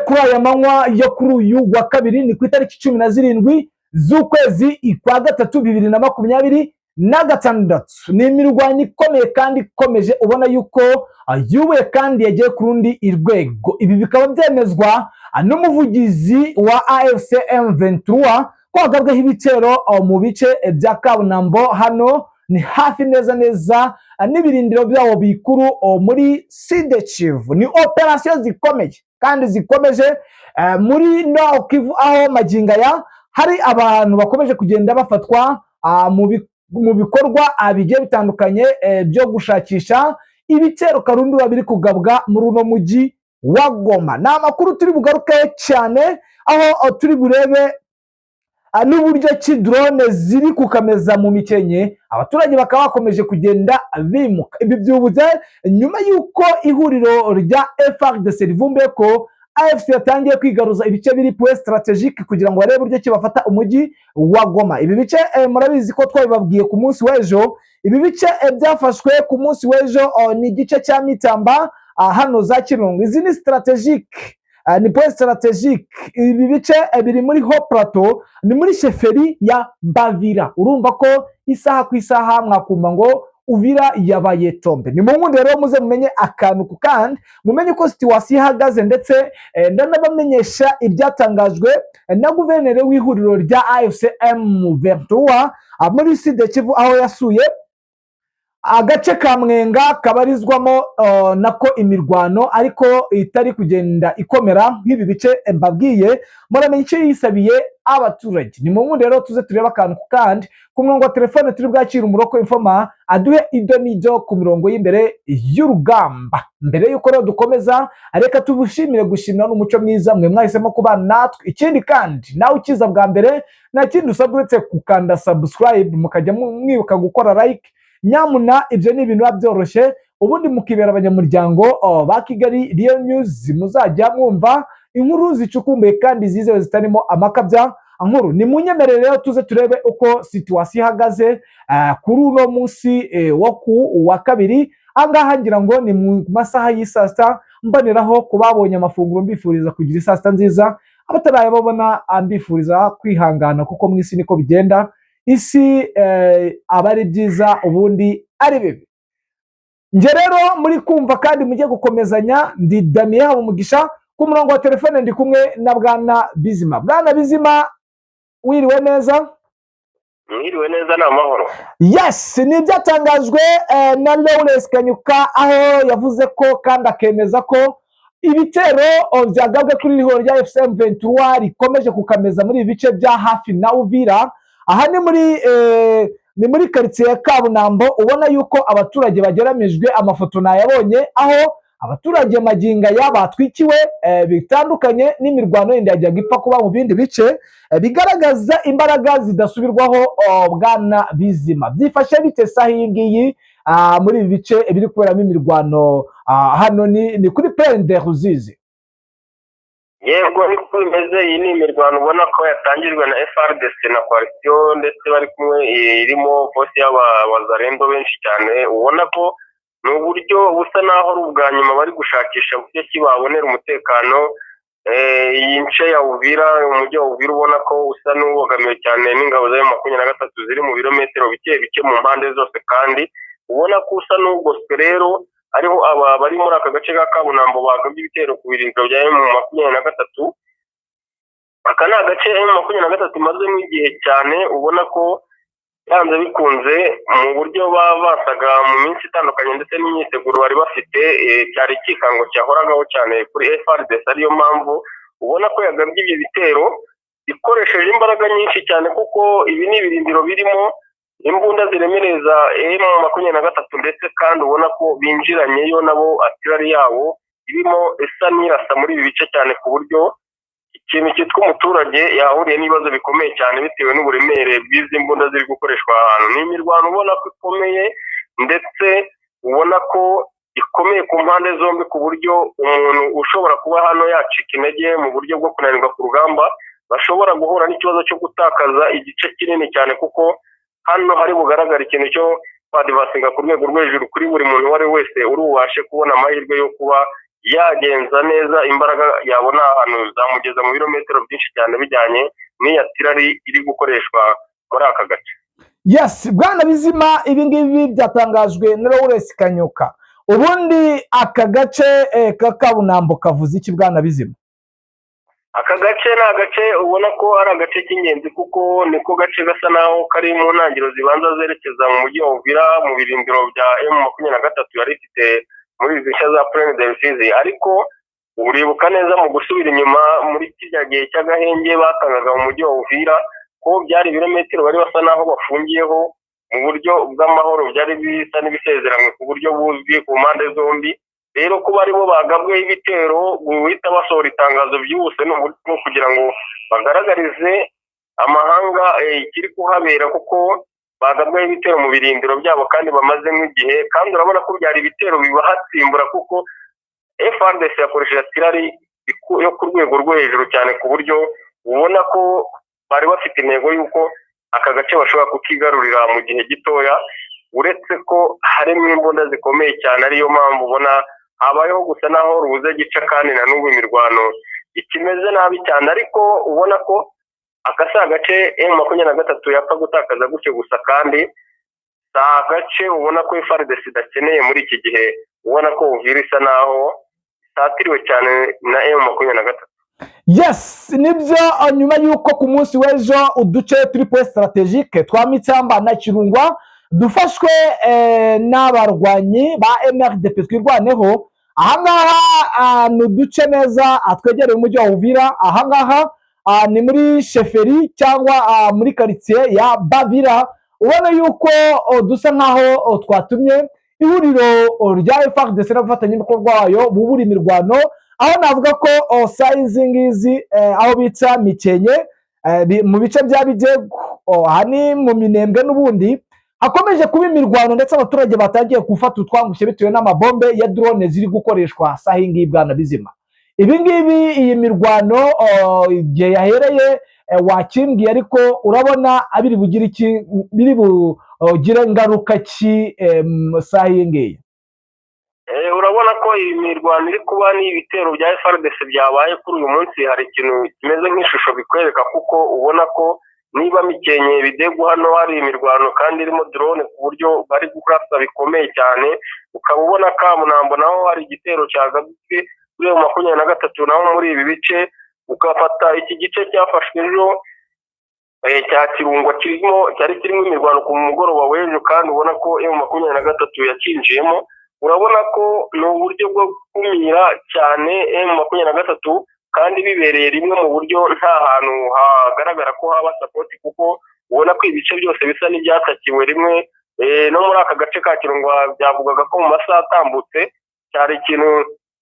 Kuri aya manywa yo kuri uyu wa kabiri, ni ku itariki 17 z'ukwezi kwa gatatu 2026. Ni imirwano ikomeye kandi ikomeje, ubona yuko yubuye kandi yagiye ku rundi rwego. Ibi bikaba byemezwa n'umuvugizi wa AFC M23 ko hagabweho ibitero mu bice bya Kabunambo. Hano ni hafi neza neza n'ibirindiro byabo bikuru muri Sud Kivu. Ni operasiyo zikomeye kandi zikomeje muri Nord Kivu, aho magingo aya hari abantu bakomeje kugenda bafatwa mu bikorwa bigiye bitandukanye byo gushakisha ibitero karundura biri kugabwa muri uno mujyi wa Goma. Ni amakuru turi bugaruke cyane, aho turi burebe n'uburyo ki drone ziri kukameza mu mikenke, abaturage bakaba bakomeje kugenda bimuka. Ibi byubuze nyuma y'uko ihuriro rya FARDC rivumbuye ko AFC yatangiye kwigaruza ibice biri point stratégique kugira ngo barebe uburyo ki bafata umujyi wa Goma. Ibi bice murabizi ko twabibabwiye ku munsi w'ejo. Ibi bice byafashwe ku munsi w'ejo ni igice cya Mitamba, hano za Kirungu. Izi ni stratégique, ni point stratégique. Ibi bice biri muri Haut Plateau, ni muri chefferie ya Bavira. Urumva ko isaha ku isaha mwakumva ngo Uvira yabaye tombe. Ni mu nkundi rero muze mumenye akantu ku kandi, mumenye uko situation ihagaze, ndetse ndanabamenyesha ibyatangajwe na guverineri w'ihuriro rya AFC M23 muri Sud Kivu, aho yasuye agace ka Mwenga kabarizwamo nako imirwano ariko itari kugenda ikomera nk'ibi bice mbabwiye. Muramenya icyo yisabiye abaturage. Ni mu nkundi rero tuze turebe akantu ku kandi. Ku murongo wa telefone turi bwakire umuroko informer aduhe ido n'ido ku mirongo y'imbere y'urugamba. Mbere y'uko rero dukomeza, reka tubushimire. Gushimira n'umuco mwiza, mwe mwahisemo kubana natwe. Ikindi kandi, nawe ukiza bwa mbere, nta kindi usabwa uretse gukanda subscribe, mukajya mwibuka gukora like nyamuna. Ibyo ni ibintu biba byoroshye, ubundi mukibera abanyamuryango ba Kigali Real News, muzajya mwumva inkuru zicukumbuye kandi zizewe zitarimo amakabya nkuru. Ni munyemerere rero tuze turebe uko situation ihagaze kuri uno munsi wo ku wa kabiri. Ahangaha ngira ngo ni mu masaha y'i saa sita. Mboneraho ku babonye amafunguro mbifuriza kugira isaa sita nziza, abatarayababona mbifuriza kwihangana, kuko mu isi niko bigenda. Isi aba ari byiza, ubundi ari bibi. Njye rero muri kumva kandi mujye gukomezanya, ndi Damiye Habumugisha. Ku murongo wa telefone ndi kumwe na Bwana Bizima. Bwana Bizima, wiriwe neza? Mwiriwe neza, ni amahoro. Yes, ni ibyatangajwe na Lawrence Kanyuka, aho yavuze ko kandi akemeza ko ibitero byagabwe kuri ihuriro rya AFC M23 rikomeje kukameza muri ibi bice bya hafi na Uvira. Aha ni muri karitsiye ya Kabunambo, ubona yuko abaturage bageramijwe. Amafoto nayabonye, aho abaturage magingo aya batwikiwe bitandukanye n'imirwano yindi yajyaga ipfa kuba mu bindi bice, bigaragaza imbaraga zidasubirwaho. Bwana Bizima, byifashe bite saha iyi ngiyi muri ibi bice biri kuberamo imirwano? Hano ni kuri Plaine de Ruzizi. Yego, niko bimeze. Iyi ni imirwano ubona ko yatangijwe na FARDC na coalition, ndetse bari kumwe irimo force y'abazarendo benshi cyane. Ubona ko ni uburyo busa naho ari ubwa nyuma bari gushakisha uburyo ki babonera umutekano iyi nce ya Uvira, umujyi wa Uvira, ubona ko usa n'ubogamiwe cyane n'ingabo za M23 ziri mu birometero bike bike mu mpande zose, kandi ubona ko usa n'ugoswe. Rero ariho aba bari muri aka gace ka Kabunambo bagabye ibitero ku birindiro bya M23. Aka ni agace M23 imazemo igihe cyane, ubona ko byanze bikunze mu buryo babasaga mu minsi itandukanye ndetse n'imyiteguro bari bafite, cyari ikikango cyahoragaho cyane kuri FARDC. Ariyo mpamvu ubona ko yagabye ibyo bitero ikoresheje imbaraga nyinshi cyane, kuko ibi ni ibirindiro birimo imbunda ziremereza M23, ndetse kandi ubona ko binjiranyeyo nabo artillery yabo irimo isa n'irasa muri ibi bice cyane, ku buryo ikintu cyitwa umuturage yahuriye n'ibibazo bikomeye cyane bitewe n'uburemere bw'izi mbunda ziri gukoreshwa ahantu. Ni imirwano ubona ko ikomeye, ndetse ubona ko ikomeye ku mpande zombi, ku buryo umuntu ushobora kuba hano yacika intege mu buryo bwo kunanirwa ku rugamba, bashobora guhura n'ikibazo cyo gutakaza igice kinini cyane, kuko hano hari bugaragara ikintu cyo kwadvancinga ku rwego rwo hejuru kuri buri muntu uwo ari we wese uri bubashe kubona amahirwe yo kuba Yagenza neza imbaraga yabona ahantu zamugeza mu birometero byinshi cyane bijyanye n'iyi artillery iri gukoreshwa muri aka gace. Yes, bwana Bizima, ibi ngibi byatangajwe na Lawrence Kanyuka. Ubundi aka gace ka Kabunambo kavuze iki, bwana Bizima? Aka gace ni agace ubona ko ari agace k'ingenzi, kuko niko gace gasa naho kari mu ntangiriro zibanza zerekeza mu mujyi wa Uvira, mu birindiro bya M23 yari ifite muri izi nshya za Plaine de Rusizi. Ariko uribuka neza mu gusubira inyuma muri kirya gihe cy'agahenge batangaga mu mujyi wa Uvira, ko byari ibirometero bari basa naho bafungiyeho mu buryo bw'amahoro, byari bisa n'ibisezeranywe ku buryo buzwi ku mpande zombi. Rero kuba aribo bagabweho ibitero, guhita basohora itangazo byihuse ni uburyo bwo kugira ngo bagaragarize amahanga ikiri kuhabera, kuko bagabweho ibitero mu birindiro byabo kandi bamaze nk'igihe. Kandi urabona ko byari ibitero bibahatsimbura, kuko FARDC yakoresheje artillery yo ku rwego rwo hejuru cyane, ku buryo ubona ko bari bafite intego y'uko aka gace bashobora kukigarurira mu gihe gitoya, uretse ko harimo imbunda zikomeye cyane, ariyo mpamvu ubona habayeho gusa naho rubuze gica, kandi na n'ubu imirwano ikimeze nabi cyane. Ariko ubona ko aka si agace M23 yapfa gutakaza gutyo gusa, kandi si agace ubona ko FARDC idakeneye muri iki gihe, ubona ko Uvira isa naho isatiriwe cyane na M23. Yes, nibyo. Nyuma y'uko ku munsi w'ejo uduce turi point stratégique twa Mitsamba na Kirungwa dufashwe n'abarwanyi ba MRDP Twirwaneho, ahangaha ni uduce neza twegereye umujyi wa Uvira. Ahangaha ni muri chefferie cyangwa muri karitsiye ya Bavira. Ubona yuko dusa nkaho twatumye ihuriro rya FARDC n'abafatanyabikorwa wayo bubura imirwano, aho navuga ko saa izi ngizi aho bita Mikenke, mu bice bya Bidegu, aha ni mu Minembwe, n'ubundi hakomeje kuba imirwano, ndetse abaturage batangiye gufata utwangushye bitewe n'amabombe ya drone ziri gukoreshwa saha iyi ngiyi. Bwana Bizima, ibi ngibi, iyi mirwano igihe yahereye wakimbwiye, ariko urabona biri bugire iki, biri bugire ngaruka ki saha iyi ngiyi? Urabona ko iyi mirwano iri kuba n'ibitero bya FARDC byabaye kuri uyu munsi, hari ikintu kimeze nk'ishusho bikwereka, kuko ubona ko niba Mikenke, Bidegu hano hari imirwano kandi irimo drone ku buryo bari kurasa bikomeye cyane, ukaba ubona Kamunambo naho hari igitero cyagabwe kuri M23 naho muri ibi bice, ugafata iki gice cyafashwe ejo cya Kirungwa kirimo cyari kirimo imirwano ku mugoroba w'ejo, kandi ubona ko M23 yakinjiyemo, urabona ko ni uburyo bwo gukumira cyane M23, kandi bibereye rimwe mu buryo nta hantu hagaragara ko haba support, kuko ubona ko ibice byose bisa n'ibyatakiwe rimwe. No muri aka gace ka Kirungwa byavugaga ko mu masaha atambutse cyari ikintu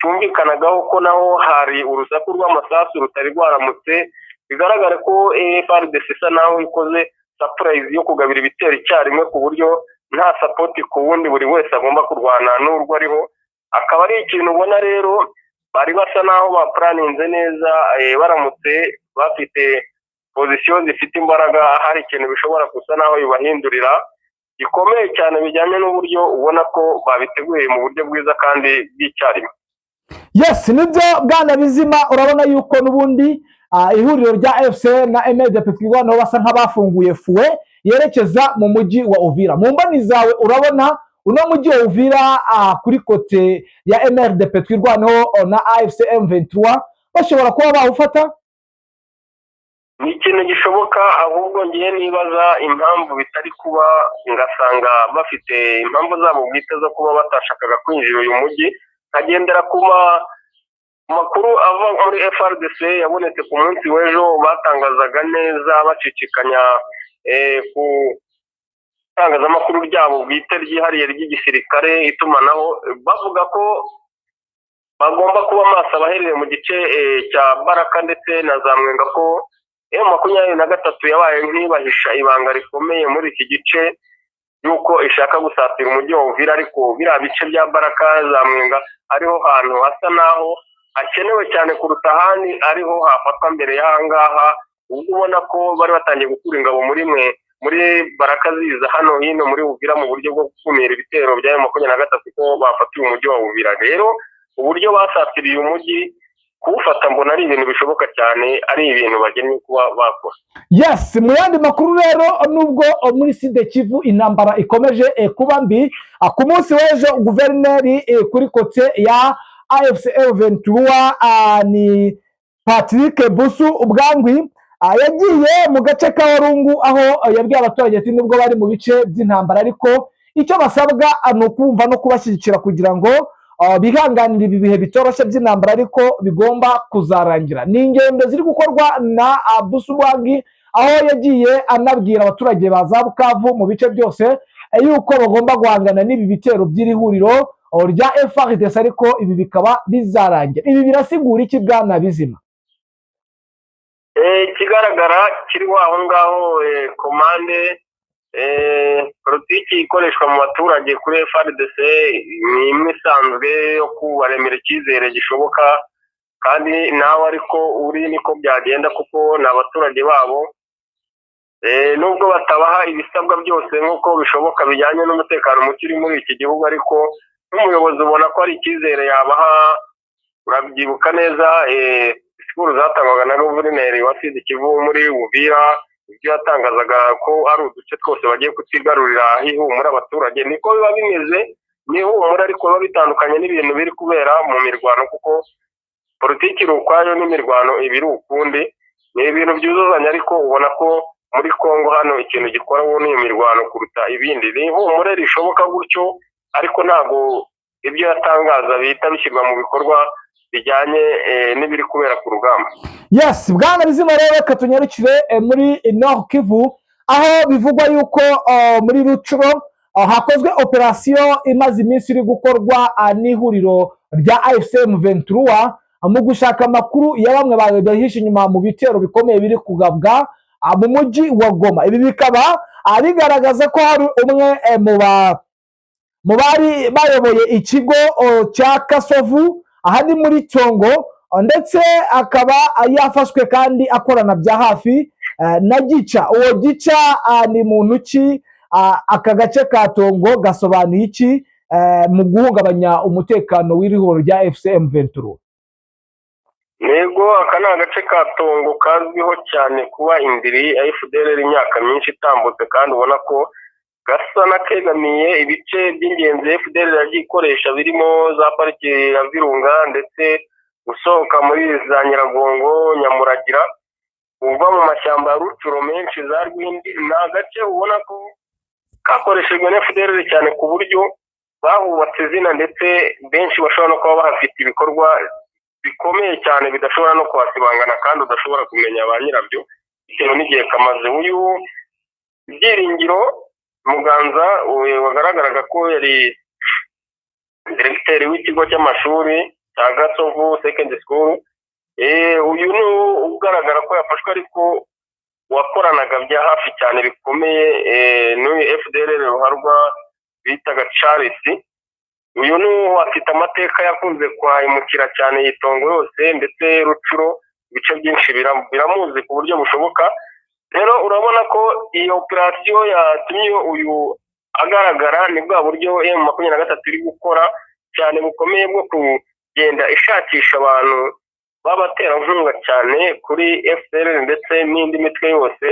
cyumvikanagaho ko naho hari urusaku rw'amasasu rutari rwaramutse. Bigaragara ko FARDC isa naho ikoze surprise yo kugabira ibitero icyarimwe, ku buryo nta support ku wundi, buri wese agomba kurwana n'urwo ariho. Akaba ari ikintu ubona rero bari basa naho bapuraninze neza, baramutse bafite position zifite imbaraga, hari ikintu bishobora gusa naho bibahindurira gikomeye cyane, bijyanye n'uburyo ubona ko babiteguye mu buryo bwiza kandi bw'icyarimwe. Yes, nibyo bwana Bizima. Urabona yuko n'ubundi ihuriro rya AFC na MRDP Twirwaneho basa nk'abafunguye feu yerekeza mu mujyi wa Uvira. Mu mboni zawe urabona uno mujyi wa Uvira kuri côté ya MRDP Twirwaneho na AFC M23 bashobora kuba bawufata? Ni ikintu gishoboka, ahubwo ngiye nibaza impamvu bitari kuba, ngasanga bafite impamvu zabo bwite zo kuba batashakaga kwinjira uyu mujyi, nkagendera ku makuru ava muri FARDC yabonetse ku munsi w'ejo, batangazaga neza bacicikanya ku itangazamakuru ryabo bwite ryihariye ry'igisirikare, itumanaho, bavuga ko bagomba kuba maso abaherereye mu gice cya Baraka ndetse na za Mwenga, ko M23 yabaye nk'ibahisha ibanga rikomeye muri iki gice y'uko ishaka gusatira umujyi wa Uvira, ariko biriya bice bya Baraka, za Mwenga, ariho hantu hasa naho hakenewe cyane kuruta ahandi, ariho hafatwa mbere y'aha ngaha. Ubwo ubona ko bari batangiye gukura ingabo muri mwe muri Baraka ziza hano hino muri Uvira mu buryo bwo gukumira ibitero bya M23 ko bafatiye umujyi wa Uvira. Rero Uburyo basatiriye umujyi, kuwufata mbona ari ibintu bishoboka cyane, ari ibintu bagennye kuba bakora. Yes, mu yandi makuru rero, nubwo muri Sud Kivu intambara ikomeje kuba mbi, ku munsi w'ejo guverineri kuri côté ya AFC M23 ni Patrick Busu Ubwangwi, yagiye mu gace ka Warungu, aho yabwiye abaturage ati nubwo bari mu bice by'intambara, ariko icyo basabwa ni ukumva no kubashyigikira kugira ngo bihanganire ibi bihe bitoroshye by'intambara, ariko bigomba kuzarangira. Ni ingendo ziri gukorwa na Busu Ubwangi, aho yagiye anabwira abaturage ba za Bukavu mu bice byose yuko bagomba guhangana n'ibi bitero by'iri huriro rya FARDC, ariko ibi bikaba bizarangira. Ibi birasigura iki, bwana Bizima? Ikigaragara kiriho aho ngaho, commande politiki ikoreshwa mu baturage kuri FARDC ni imwe isanzwe yo kubaremera icyizere gishoboka, kandi nawe ariko uri niko byagenda, kuko ni abaturage babo. Nubwo batabaha ibisabwa byose nk'uko bishoboka bijyanye n'umutekano muke uri muri iki gihugu, ariko nk'umuyobozi ubona ko ari icyizere yabaha. Urabyibuka neza disikuru zatangwaga na guverineri wa Sud Kivu muri Uvira, ibyo yatangazaga ko ari uduce twose bagiye kutigarurira hihumura abaturage. Niko biba bimeze, ni ihumura, ariko biba bitandukanye n'ibintu biri kubera mu mirwano, kuko politiki iri ukwayo n'imirwano iba iri ukundi. Ni ibintu byuzuzanya, ariko ubona ko muri Congo hano ikintu gikora ni imirwano kuruta ibindi. Ni ihumure rishoboka gutyo, ariko ntabwo ibyo yatangaza bihita bishyirwa mu bikorwa bijyanye n'ibiri kubera ku rugamba. Yes, bwana Bizima, rero reka tunyarukire muri Nord Kivu, aho bivugwa yuko muri Rutshuru hakozwe operasiyo imaze iminsi iri gukorwa n'ihuriro rya AFC M23 mu gushaka amakuru ya bamwe bahishe inyuma mu bitero bikomeye biri kugabwa mu mujyi wa Goma. Ibi bikaba bigaragaza ko hari umwe mu bari bayoboye ikigo cya Kasovu, aha ni muri Tongo, ndetse akaba yafashwe kandi akorana bya hafi na Gica. Uwo Gica ni muntu ki? Aka gace ka Tongo gasobanuye iki mu guhungabanya umutekano w'iri huriro rya AFC M23? Yego, aka ni agace ka Tongo kazwiho cyane kuba indiri ya FDLR imyaka myinshi itambutse, kandi ubona ko gasa n'akegamiye ibice by'ingenzi FDLR yagiye ikoresha, birimo za pariki ya Virunga, ndetse usohoka muri za Nyiragongo, Nyamuragira, uva mu mashyamba ya Rutshuru menshi, za Rwindi. Ni agace ubona ko kakoreshejwe na FDLR cyane, ku buryo bahubatse izina, ndetse benshi bashobora no kuba bahafite ibikorwa bikomeye cyane bidashobora no kuhasibangana, kandi udashobora kumenya ba nyirabyo bitewe n'igihe kamaze. Uyu Byiringiro Muganza wagaragaraga ko yari diregiteri w'ikigo cy'amashuri cya Gasovu Secondary School, uyu ni ugaragara ko yafashwe, ariko wakoranaga bya hafi cyane bikomeye n'uyu FDLR ruharwa bitaga Charles. Uyu ni afite amateka, yakunze kwahemukira cyane itongo yose, ndetse Rutshuru ibice byinshi biramuzi ku buryo bushoboka. Rero urabona ko iyi operasiyo yatumye uyu agaragara ni bwa buryo M23 iri gukora cyane bukomeye bwo kugenda ishakisha abantu b'abaterankunga cyane kuri FDLR ndetse n'indi mitwe yose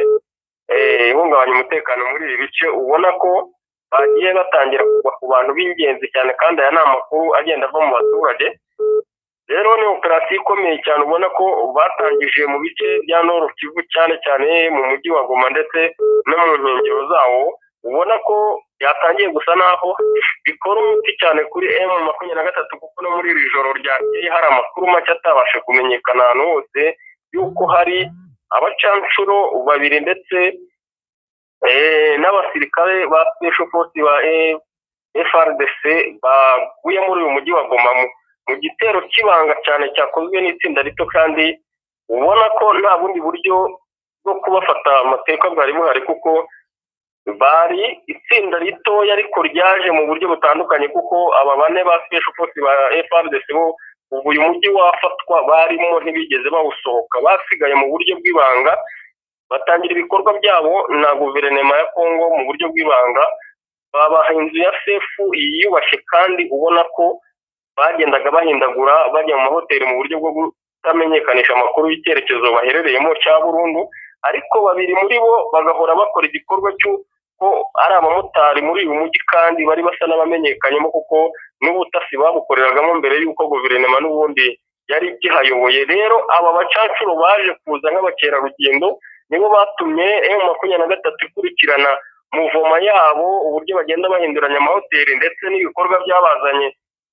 ihungabanya umutekano muri ibi bice. Ubona ko bagiye batangira kugwa ku bantu b'ingenzi cyane, kandi aya ni amakuru agenda ava mu baturage. Rero ni operasiyo ikomeye cyane ubona ko batangije mu bice bya Nord Kivu, cyane cyane mu mujyi wa Goma ndetse no mu nkengero zawo. Ubona ko yatangiye gusa naho bikora umuti cyane kuri M23, kuko no muri iri joro ryakeye hari amakuru make atabasha kumenyekana ahantu hose yuko hari abacanshuro babiri ndetse n'abasirikare ba Special Force ba FARDC baguye muri uyu mujyi wa Goma mu gitero cy'ibanga cyane cyakozwe n'itsinda rito, kandi ubona ko nta bundi buryo bwo kubafata amateka bwari buhari, kuko bari itsinda ritoya ariko ryaje mu buryo butandukanye, kuko aba bane ba Special Force ba FARDC bo ubu uyu mujyi wafatwa barimo, ntibigeze bawusohoka, basigaye mu buryo bw'ibanga, batangira ibikorwa byabo na guverinoma ya Congo mu buryo bw'ibanga, babaha inzu ya safe yiyubashye, kandi ubona ko Bagendaga bahindagura bajya mu mahoteli mu buryo bwo kutamenyekanisha amakuru y'icyerekezo baherereyemo cya burundu, ariko babiri muri bo bagahora bakora igikorwa cy'uko ari abamotari muri uyu mujyi, kandi bari basa n'abamenyekanyemo kuko n'ubutasi babukoreragamo mbere y'uko guverinoma n'ubundi yari ikihayoboye. Rero aba bacancuro baje kuza nk'abakerarugendo nibo batumye M23 ikurikirana mouvement yabo, uburyo bagenda bahinduranya amahoteli ndetse n'ibikorwa byabazanye.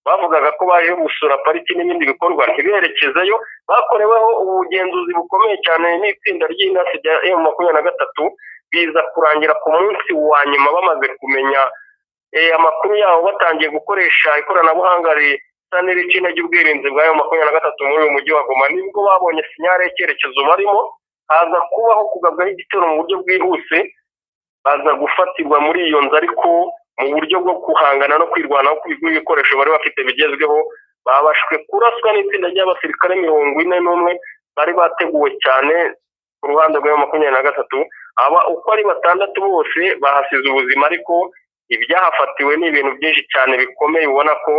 Bavugaga ko baje gusura pariki n'ibindi bikorwa, ntiberekezeyo. Bakoreweho ubugenzuzi bukomeye cyane n'itsinda ry'intasi rya M23, biza kurangira ku munsi wa nyuma bamaze kumenya amakuru yabo, batangiye gukoresha ikoranabuhanga risa n'irica intege ubwirinzi bwa M23 muri uyu mujyi wa Goma. Nibwo babonye signal y'icyerekezo barimo, haza kubaho kugabwaho igitero mu buryo bwihuse, baza gufatirwa muri iyo nzu, ariko mu buryo bwo guhangana no kwirwanaho ku bw'ibikoresho bari bafite bigezweho, babashwe kuraswa n'itsinda ry'abasirikare 41 bari bateguwe cyane ku ruhande rwa M23. Aba uko ari batandatu bose bahasize ubuzima, ariko ibyahafatiwe ni ibintu byinshi cyane bikomeye. Ubona ko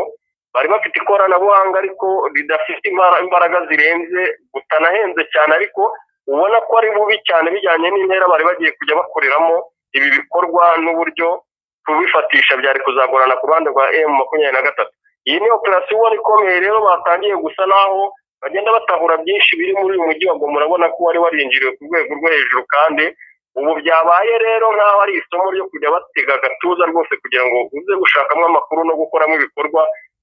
bari bafite ikoranabuhanga ariko ridafite imbaraga zirenze, butanahenze cyane, ariko ubona ko ari bubi cyane bijyanye n'intera bari bagiye kujya bakoreramo ibi bikorwa n'uburyo kubifatisha byari kuzagorana ku ruhande rwa M23. Iyi ni operasiyo ubona ikomeye rero, batangiye gusa naho bagenda batahura byinshi biri muri uyu mujyi wa Goma. Urabona ko wari warinjiriwe ku rwego rwo hejuru, kandi ubu byabaye rero nk'aho ari isomo ryo kujya batega agatuza rwose kugira ngo uze gushakamo amakuru no gukoramo ibikorwa.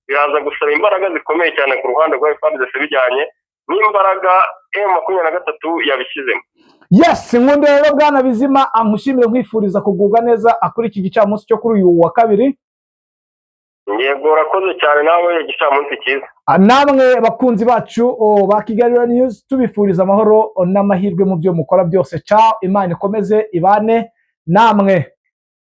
Biraza gusaba imbaraga zikomeye cyane ku ruhande rwa FARDC bijyanye n'imbaraga M23 yabishyizemo. Yes, nkunda rero bwana Bizima, ankushimire, nkwifuriza kugubwa neza kuri iki gicamunsi cyo kuri uyu wa kabiri. Yego, urakoze cyane nawe, igicamunsi cyiza. Namwe bakunzi bacu ba Kigali News, tubifuriza amahoro n'amahirwe mu byo mukora byose. Ciao, Imana ikomeze ibane namwe.